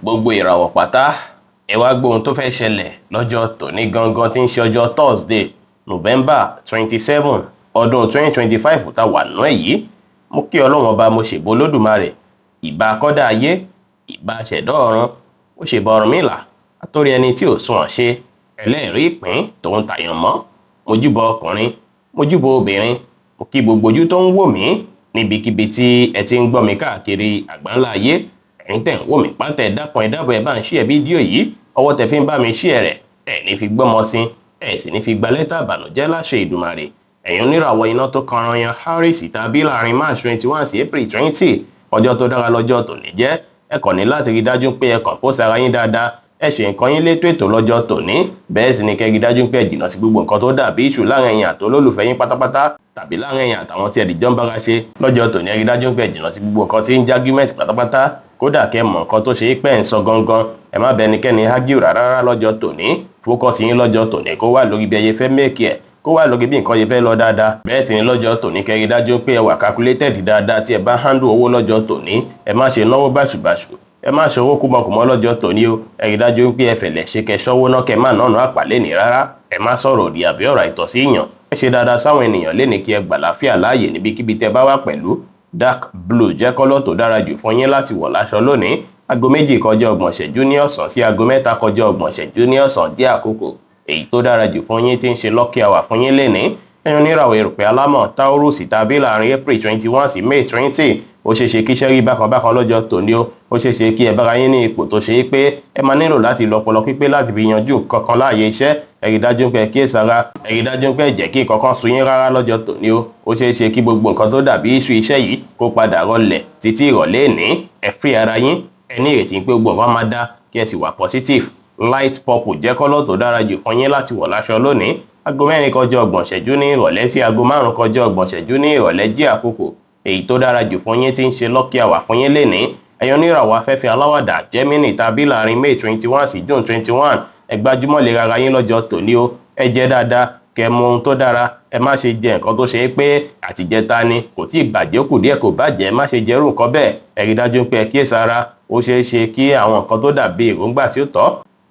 Gbogbo ìràwọ̀ pátá, ẹ wá gbọ́ ohun tó fẹ́ ṣẹlẹ̀ lọ́jọ́ tòní gangan tí ń ṣe ọjọ́ Thursday, November 27, ọdún 2025 tá wà nú ẹ̀ yìí. Mo kí Ọlọ́run Ọba, mo ṣèbò Olódùmarè, ìbà kọ́dá ayé, ìbà ṣẹ̀dá ọ̀run, mo ṣèbà Ọ̀rúnmìlà àtòrí ẹni tí ò sunwọ̀n ṣe, ẹlẹ́rìí ìpín tòun tàyàn mọ́. Mo júbọ ọkùnrin, mo júbọ obìnrin, mo kí gbogbo ojú tó ń wò mí níbikíbi tí ẹ ti ń gbọ́ mi káàkiri àgbáńlá ayé. Ẹ̀yin tẹ̀ ń wò mí pátá, ẹ dákun, ẹ dábọ̀, ẹ bá ń share fídíò yìí. Ọwọ́ tẹ fi ń bá mi share rẹ̀, ẹ ní fi gbọ́mọ sí, ẹ sì ní fi gba lẹ́tà àbànújẹ́ láṣẹ Ìdùmarè. Ẹ̀yin oníràwọ̀ iná tó kanran yan Aries tàbí láàrin March 21 sí April 20, ọjọ́ tó dára lọ́jọ́ tòní jẹ́. Ẹ kàn ní láti rí dájú pé ẹ kàn kó sára yín dáadáa, ẹ ṣe nǹkan yín létò ètò lọ́jọ́ tòní. Bẹ́ẹ̀ sì ni kẹ́ rí dájú pé ẹ jìnnà sí gbogbo nǹkan tó dàbí ìṣù láàrin ẹ̀yin àti olólùfẹ́ yín pátápátá, tàbí láàrin ẹ̀yin àtàwọn tí ẹ dìjọ́ ń bára ṣe lọ́jọ́ tòní. Ẹ rí dájú pé ẹ jìnnà sí gbogbo nǹkan tí ń jẹ́ argument pátápátá, kódà kẹ́ mọ̀ nǹkan tó ṣe é pẹ́ ń sọ gangan. Ẹ má bẹ ẹnikẹ́ni argue rárá lọ́jọ́ tòní. Focus yín lọ́jọ́ tòní kó wà lórí bí ẹ ṣe fẹ́ make ẹ̀, kó wà lórí bí nǹkan ṣe fẹ́ lọ dáadáa. Bẹ́ẹ̀ sì ni lọ́jọ́ tòní, kẹ́ rí dájú pé ẹ wà calculated dáadáa tí ẹ bá handle owó lọ́jọ́ tòní. Ẹ má ṣe náwó báṣubàṣu, ẹ má ṣòwò kúmọkùmọ lọ́jọ́ tòní o. Ẹ rí dájú pé ẹ fẹ̀lẹ̀ ṣe, kẹ́ ṣọ́wó náà, kẹ́ má nánà àpàlẹ́ ní rárá. Ẹ má sọ̀rọ̀ òdì àbí ọ̀rọ̀ àìtọ́sí yàn. Ẹ ṣe dáadáa sáwọn ènìyàn léni, kí ẹ gbà láfíà láàyè níbikíbi tẹ bá wà pẹ̀lú. Dark blue jẹ́ colour tó dára jù fún yín láti wọ̀ láṣọ lónìí. Aago 2:30 ní ọ̀sán sí aago 3:30 ní ọ̀sán jẹ́ àkókò èyí tó dára jù fún yín tí ń ṣe lucky hour fún yín lénìí. Ẹ̀yin oníràwọ̀ erùpẹ̀ alámọ̀ Taurus tàbí láàrin April 21 sí May 20, ó ṣeé ṣe kí iṣẹ́ rí bákan bákan lọ́jọ́ tòní o. Ó ṣeé ṣe kí ẹ bára yín ní ipò tó ṣe é pé ẹ máa nílò láti lọ ọpọlọ pípé láti fi yanjú kankan láàyè iṣẹ́. Ẹ rí dájú pé ẹ kíyèsára, ẹ rí dájú pé ẹ jẹ́ kí nǹkan sú yín rárá lọ́jọ́ tòní o. Ó ṣeé ṣe kí gbogbo nǹkan tó dàbí iṣu iṣẹ́ yìí kó padà rọlẹ̀ títí ìrọ̀lẹ́ ní. Ẹ fi ara yín, ẹ ní ìrètí pé gbogbo nǹkan máa dá, kí ẹ sì wà positive. Light purple jẹ́ colour tó dára jù fún yín láti wọ̀ láṣọ lónìí. Aago 4:30 ní ìrọ̀lẹ́ sí aago 5:30 ní ìrọ̀lẹ́ jẹ́ àkókò èyí tó dára jù fún yín tí ń ṣe lucky hour fún yín lénìí. Ẹ̀yin oníràwọ̀ afẹ́fẹ́ aláwàdà Gemini tàbí láàrin May 21 sí June 21, ẹ gbájúmọ́ lè rárá yín lọ́jọ́ tòní o. Ẹ jẹ dáadáa, kẹ́ mu ohun tó dára. Ẹ má ṣe jẹ nǹkan tó ṣe é pé àtijẹta ni kò tí ì bàjẹ́, ó kù díẹ̀ kò bàjẹ́. Ẹ má ṣe jẹrú nǹkan bẹ́ẹ̀. Ẹ rí dájú pé ẹ kíyèsára. Ó ṣeé ṣe kí àwọn nǹkan tó dàbí èròǹgbà tí ó tọ́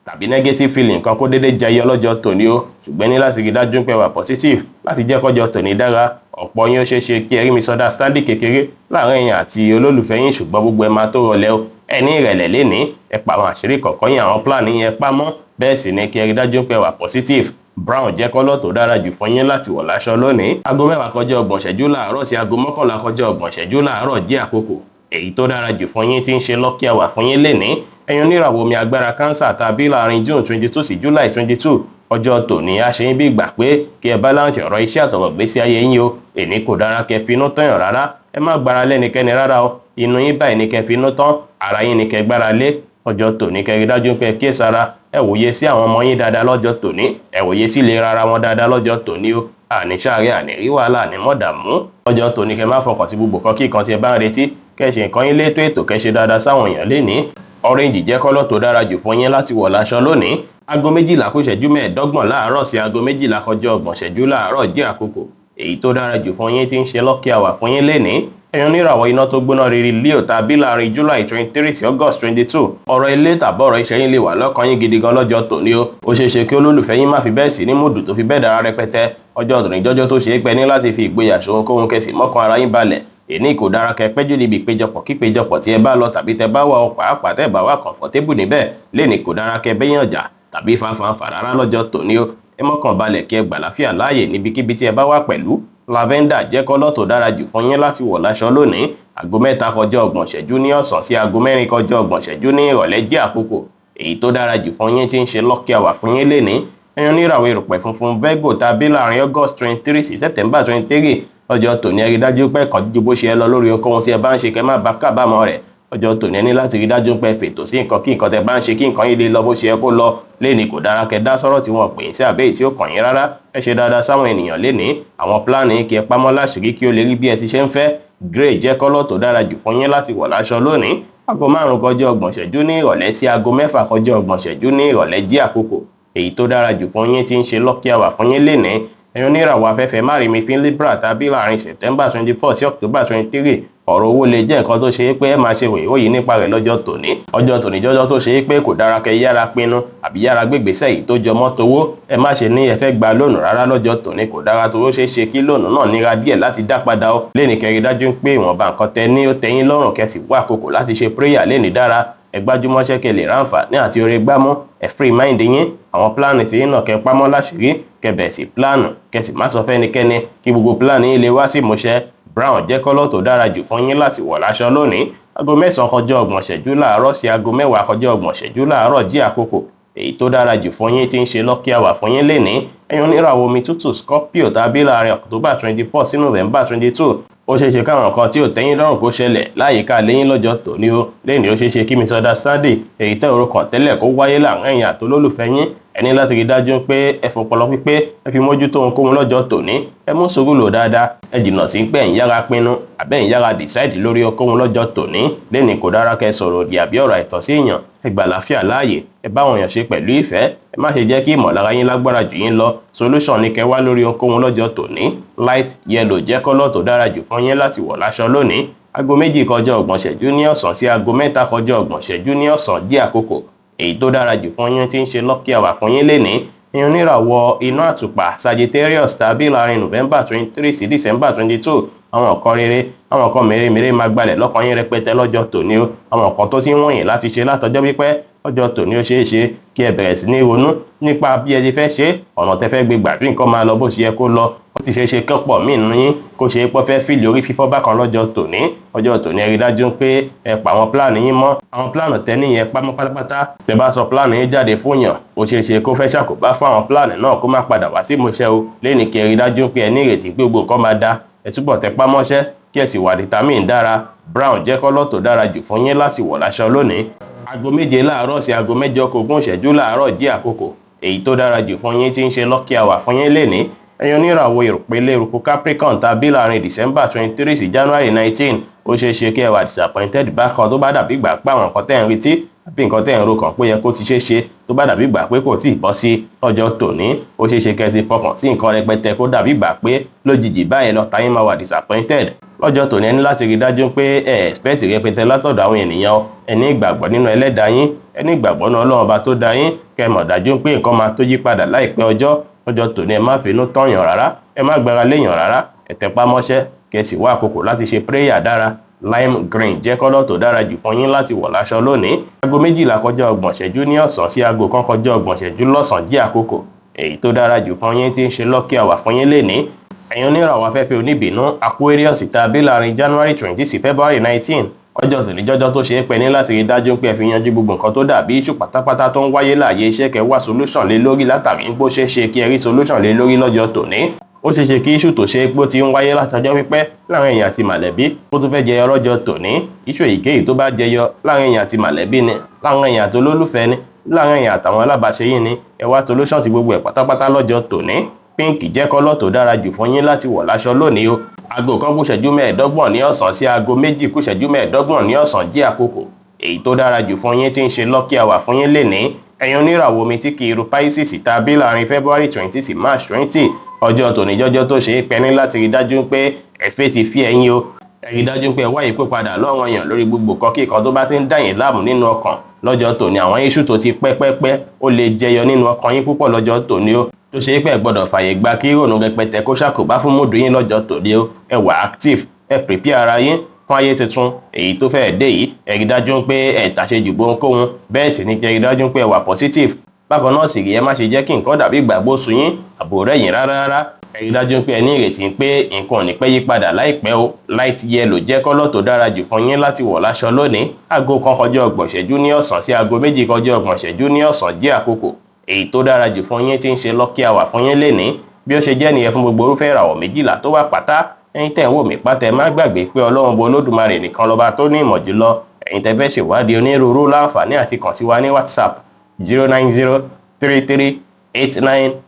tàbí negative feeling kan kó déédéé jẹyọ lọ́jọ́ tòní o, ṣùgbọ́n ní láti rí dájú pé wà positive láti jẹ́ kọ́jọ́ tòní dára. Ọ̀pọ̀ yín, ó ṣeé ṣe kí ẹ rí misunderstanding kékeré láàrin ẹ̀yin àti olólùfẹ́ yín, ṣùgbọ́n gbogbo ẹ máa tó rọlẹ̀ o. Ẹ ní ìrẹ̀lẹ̀ lénìí, ẹ pa àwọn àṣírí kọ̀ọ̀kan yín, àwọn plan yín pamọ́. Bẹ́ẹ̀ sì ni kí ẹ rí dájú pé wà positive. Brown jẹ́ colour tó dára jù fún yín láti wọ̀ láṣọ lónìí. Aago 10:30 láàárọ̀ sí aago 10:30 láàárọ̀ jẹ́ àkókò èyí tó dára jù fún yín tí ń ṣe lucky hour fún yín lénìí. Ẹ̀yin oníràwọ̀ omi agbára Cancer tàbí láàrin June 22 sí July 22, ọjọ́ tòní a ṣe ń bí gbà pé kí ẹ balance ọ̀rọ̀ iṣẹ́ àtọ̀rọ̀ gbésí ayé yín o. Èní kò dára kẹ́ finú tán rárá. Ẹ má gbára lẹ́nikẹ́ni rárá o. Inú yín báyìí ni kẹ́ finú tán, ara yín ni kẹ́ gbára lé. Ọjọ́ tòní, kẹ́ rí dájú pé kíyèsára. Ẹ wòye sí àwọn ọmọ yín dáadáa lọ́jọ́ tòní, ẹ wòye sí ìlera ara wọn dáadáa lọ́jọ́ tòní o. Àní sáré, àní rí wàhálà, àní mọ̀dàmú. Lọ́jọ́ tòní, kẹ́ má fọkàn sí gbogbo kan kí nǹkan tí ẹ bá ń retí. Kẹ́ ṣe nǹkan yín létò ètò, kẹ́ ṣe dáadáa sáwọn èèyàn lénìí. Orange jẹ́ colour tó dára jù fún yín láti wọ̀ láṣọ lónìí. Aago 11:45 láàárọ̀ sí aago 11:30 láàárọ̀ jẹ́ àkókò èyí tó dára jù fún yín tí ń ṣe lucky hour fún yín lénìí. Ẹ̀yin oníràwọ̀ iná tó gbóná riri Leo tàbí láàrin July 23 sí August 22, ọ̀rọ̀ ilé tàbí ọ̀rọ̀ iṣẹ́ yín lè wà lọ́kàn yín gidi gan lọ́jọ́ tòní o. Ó ṣeé ṣe kí olólùfẹ́ yín má fi bẹ́ẹ̀ sí ní mood tó fi bẹ́ẹ̀ dára rẹpẹtẹ. Ọjọ́ tòní jọ́jọ́ tó ṣe é pẹ́ ní láti fi ìgboyà ṣohunkóhun, kẹsì mọ́kàn ara yín balẹ̀. Èní kò dára kẹ́ pẹ́jù níbi ìpéjọpọ̀ kípéjọpọ̀ tí ẹ bá lọ tàbí tẹ bá wà ọ, pàápàá tẹ bá wà comfortable níbẹ̀. Lénìí kò dára kẹ́ bẹ́yàn jà tàbí fanfanfà rárá lọ́jọ́ tòní o. Ẹ mọ́kàn balẹ̀, kí ẹ gbà láfíà láàyè níbikíbi tí ẹ bá wà pẹ̀lú. Lavender jẹ́ colour tó dára jù fún yín láti wọ̀ láṣọ lónìí. Aago 3:30 ní ọ̀sán sí aago 4:30 ní ìrọ̀lẹ́ jẹ́ àkókò èyí tó dára jù fún yín tí ń ṣe lucky hour fún yín lénìí. Ẹ̀yin oníràwọ̀ erùpẹ̀ funfun Virgo tàbí láàrin August 23 sí September 23, ọjọ́ tòní, ẹ rí dájú pé kàn ju bó ṣe ẹ lọ lórí ohunkóhun tí ẹ bá ń ṣe, kẹ́ má bá kábàámọ̀ rẹ̀. Ọjọ́ tòní, ẹ ní láti rí dájú pé fètò sí nǹkan kí nǹkan tẹ́ bá ń ṣe, kí nǹkan yìí lè lọ bó ṣe yẹ kó lọ. Léni kò dára kẹ́ dá sọ́rọ̀ tí wọ́n pè é sí àbẹ́ tí ó kàn yín rárá. Ẹ ṣe dáadáa sáwọn ènìyàn lénìí. Àwọn plan kí ẹ pamọ́ láṣìírí, kí ó lè rí bí ẹ ti ṣe ń fẹ́. Grey jẹ́ colour tó dára jù fún yín láti wọ̀ láṣọ lónìí. Aago 5:30 ní ìrọ̀lẹ́ sí aago 6:30 ní ìrọ̀lẹ́ jẹ́ àkókò èyí tó dára jù fún yín tí ń ṣe lucky hour fún yín lénìí. Ẹ̀yin oníràwọ̀ afẹ́fẹ́ márìmí Libra tàbí láàrin September 24 sí October 23. Ọ̀rọ̀ owó lè jẹ́ nǹkan tó ṣe é pé ẹ máa ṣe wòyíwòyí nípa rẹ̀ lọ́jọ́ tòní. Ọjọ́ tòní jọjọ́ tó ṣe é pé kò dára kẹ́ yára pinnu àbí yára gbégbèsè yìí tó jọmọ́ towó. Ẹ má ṣe ní ẹ fẹ́ gba lóònù rárá lọ́jọ́ tòní, kò dára tó ṣeé ṣe kí lóònù náà nira díẹ̀ láti dá padà o. Lẹ́ni kẹrin dájú pé ìwọ̀nba nǹkan tẹ ní ó tẹ́yín lọ́rùn, kẹ́ sì wá àkókò láti ṣe prayer lẹ́ni dára. Ẹ gbájúmọ́ṣẹ́ kẹ́ lè ráǹfààní àti oore gbámú. Ẹ free mind yín, àwọn pílánì tí yín náà kẹ́ pamọ́ láṣìírí, kẹ́ bẹ̀rẹ̀ sí pílánù, kẹ́ sì má sọ fẹ́nikẹ́ni kí gbogbo pílánì yín lè wá sí ìmúṣẹ. Brown jẹ́ kọ́lọ̀ tó dára jù fún yín láti wọ̀ láṣọ lónìí. Aago 9:30 láàárọ̀ sí aago 10:30 láàárọ̀ jí àkókò èyí tó dára jù fún yín tí ń ṣe lucky hour fún yín lénìí. Ẹ̀yin oníràwọ̀ omi tútù Scorpio tàbí láàrin October 24 sí November 22, ó ṣeé ṣe káwọn nǹkan tí ò tẹ́yín lọ́rùn kó ṣẹlẹ̀ láyìíká lẹ́yìn lọ́jọ́ tòní o. Lẹ́yìn ó ṣeé ṣe kí misunderstanding èyí tẹ́ òru kàn tẹ́lẹ̀ kó wáyé láàrin ẹ̀yin àtolólùfẹ́ yín. Ẹ ní láti rí dájú pé ẹ fọpọlọ pípé, ẹ fi mójútó ohunkóhun lọ́jọ́ tòní. Ẹ mú sùúrù lò dáadáa, ẹ jìnnà sí pé ẹ̀ ń yára pinnu àbẹ́ ń yára decide lórí ohunkóhun lọ́jọ́ tòní. Lẹ́ni kò dára kẹ́ sọ̀rọ̀ òdì àbí ọ̀rọ̀ àìtọ́ sí èèyàn. Ẹ gbà àlàáfíà láàyè, ẹ bá àwọn èèyàn ṣe pẹ̀lú ìfẹ́, ẹ má ṣe jẹ́ kí ìmọ̀lára yín lágbára jù yín lọ. Solution ni kẹ́ wá lórí ohunkóhun lọ́jọ́ tòní. Light yellow jẹ́ kọ́lọ̀ tó dára jù fún yín láti wọ̀ láṣọ lónìí. Aago 2:30 ní ọ̀sán sí aago 3:30 ní ọ̀sán jẹ́ àkókò èyí tó dára jù fún yín tí ń ṣe lucky hour fún yín lénìí. Ẹ̀yin oníràwọ̀ iná àtùpà Sagittarius tàbí láàrin November 23 sí December 22, àwọn nǹkan rere, àwọn nǹkan mèremère máa gbalẹ̀ lọ́kàn yín rẹpẹtẹ lọ́jọ́ tòní o. Àwọn nǹkan tó ti ń wọ̀nyí láti ṣe látọjọ́ pípẹ́ lọ́jọ́ tòní, ó ṣeé ṣe kí ẹ bẹ̀rẹ̀ sí ní ronú nípa bí ẹ ti fẹ́ ṣe, ọ̀nà tẹ́ fẹ́ gbé gbà tí nǹkan máa lọ bó ṣe yẹ kó lọ. Ó sì ṣeé ṣe kọ́pọ̀ míì nínú yín kó ṣe é pọ́ fẹ́ fìlì orí fífọ́ bákan lọ́jọ́ tòní. Ọjọ́ tòní ẹ rí dájú pé ẹ pa àwọn pílánì yín mọ́. Àwọn pílánì tẹ́ níyẹn pamọ́ pátápátá. Tẹ́ bá sọ pílánì yín jáde fún yàn, ó ṣeé ṣe kó fẹ́ ṣàkóbá fún àwọn pílánì náà kó má padà wá sí ìmúṣẹ o. Lẹ́ni kí ẹ rí dájú pé ẹ ní ìrètí pé gbogbo nǹkan máa da. Ẹ túbọ̀ tẹpá mọ́ṣẹ́ kí ẹ sì wà determined dára. Brown jẹ́ kọ́lọ̀ tó dára jù fún yín láti wọ̀ láṣọ lónìí. Aago 7 láàárọ̀ sí aago 7:20 láàárọ̀ jí àkókò èyí tó dára jù fún yín tí ń ṣe lucky hour fún yín lénìí. Ẹ̀yin oníràwọ̀ ìrùpẹ̀lẹ̀ eruku Capricorn tàbí láàrin December 23 sí January 19, ó ṣeé ṣe kí ẹ wà disappointed bákan tó bá dàbí ìgbà pé àwọn nǹkan tẹ́ ń retí àbí nǹkan tẹ́ ń ro kàn pé yẹ kó ti ṣeé ṣe tó bá dàbí ìgbà pé kò tíì bọ́ sí lọ́jọ́ tòní. Ó ṣeé ṣe kẹ́ ti fọkàn sí nǹkan rẹpẹtẹ kó dàbí ìgbà pé lójijì báyìí lọ tayín máa wà disappointed. Lọ́jọ́ tòní ẹ ní láti rí dájú pé ẹ expect rẹpẹtẹ látọ̀dọ̀ àwọn ènìyàn. Ẹ ní ìgbàgbọ́ nínú ẹlẹ́dàá yín, ẹ ní ìgbàgbọ́ nínú Ọlọ́run ọba tó dá yín, kẹ́ mọ̀ dájú pé nǹkan máa tó yí padà láìpẹ́ ọjọ́. Lọ́jọ́ tòní ẹ má finú tọ̀yàn rárá, ẹ má gbára léèyàn rárá, ẹ tẹpá mọ́ṣẹ́ kẹ́ sì wá àkókò láti ṣe prayer dára. Lime green jẹ́ kọ́lọ̀ tó dára jù fún yín láti wọ̀ láṣọ lónìí. Aago 12:30 ní ọ̀sán sí aago 1:30 lọ́sàn-án jẹ́ àkókò èyí tó dára jù fún yín tí ń ṣe lucky hour fún yín lénìí. Ẹ̀yin oníràwọ̀ afẹ́fẹ́ oníbìínú Aquarius tàbí láàrin January 20 sí February 19, ọjọ́ tòní jọjọ́ tó ṣe é pẹ́ ní láti rí dájú pé ẹ fi yanjú gbogbo nǹkan tó dàbí iṣu pátápátá tó ń wáyé láàyè iṣẹ́, kẹ́ wá solution lé lórí látàrí bó ṣe ṣe kí ẹ rí solution lé lórí lọ́jọ́ tòní. Ó ṣeé ṣe kí iṣu tó ṣe é pé ó ti ń wáyé látọjọ́ pípẹ́ láàrin èèyàn àti màlẹ́bí ó tún fẹ́ jẹyọ lọ́jọ́ tòní. Iṣu èyíkéyìí tó bá jẹyọ láàrin èèyàn àti màlẹ́bí ni, láàrin èèyàn àti olólùfẹ́ ni, láàrin èèyàn àtàwọn alábàáṣe yín ni, ẹ wá solution sí gbogbo ẹ̀ pátápátá lọ́jọ́ tòní. Pink jẹ́ kọ́lọ̀ tó dára jù fún yín láti wọ̀ láṣọ lónìí o. Aago 1:25 ní ọ̀sán sí aago 2:25 ní ọ̀sán jẹ́ àkókò èyí tó dára jù fún yín tí ń ṣe lucky hour fún yín lénìí. Ẹ̀yin oníràwọ̀ omi tí kì í ru Pisces tàbí láàrin February 20 sí March 20, ọjọ́ tòní jọjọ́ tó ṣe é pẹ́ ní láti rí dájú pé ẹ fèsì fí ẹ̀yin o. Ẹ rí dájú pé ẹ wá ìpè padà lọ́wọ́ èèyàn lórí gbogbo kọ́kíkan tó bá ti ń dà yín láàmú nínú ọkàn lọ́jọ́ tòní. Àwọn iṣu tó ti pẹ́pẹ́pẹ́ ó lè jẹyọ nínú ọkàn yín púpọ̀ lọ́jọ́ tòní o, tó ṣe é pé ẹ gbọ́dọ̀ fàyè gba kí ìrònú rẹpẹtẹ kó ṣàkóbá fún múdù yín lọ́jọ́ tòní o. Ẹ wà active, ẹ prepare ara yín fún ayé tuntun èyí tó fẹ́ẹ̀ dé yìí. Ẹ rí dájú pé ẹ tàṣejù gbohunkóhun, bẹ́ẹ̀ sì ni kí ẹ rí dájú pé ẹ wà positive. Bákan náà sì rí, ẹ má ṣe jẹ́ kí nǹkan dàbí ìgbàgbọ́ sun yín àbò rẹ̀ yín rárá rárá. Ẹ rí dájú pé ẹ ní ìrètí pé nǹkan ò ní pẹ́ yí padà láìpẹ́ o. Light yellow jẹ́ kọ́lọ̀ tó dára jù fún yín láti wọ̀ láṣọ lónìí. Aago 1:30 ní ọ̀sán sí aago 2:30 ní ọ̀sán jẹ́ àkókò èyí tó dára jù fún yín tí ń ṣe lucky hour fún yín lénìí. Bí ó ṣe jẹ́ nìyẹn fún gbogbo irúfẹ́ ìràwọ̀ 12 tó wà pátá. Ẹ̀yin tẹ́ ń wò mí pátá, ẹ má gbàgbé pé Ọlọ́run bo Olódùmarè nìkan lọ́ba tó ní ìmọ̀ jùlọ. Ẹ̀yin tẹ́ fẹ́ ṣèwádìí onírúurú láǹfààní àti kàn sí wa ní WhatsApp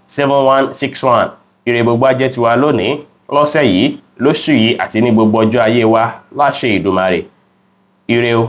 09033897161. Ire gbogbo á jẹ́ tiwa lónìí, lọ́sẹ̀ yìí, lóṣù yìí àti ní gbogbo ọjọ́ ayé wa láṣẹ Ìdùmarè. Ire o.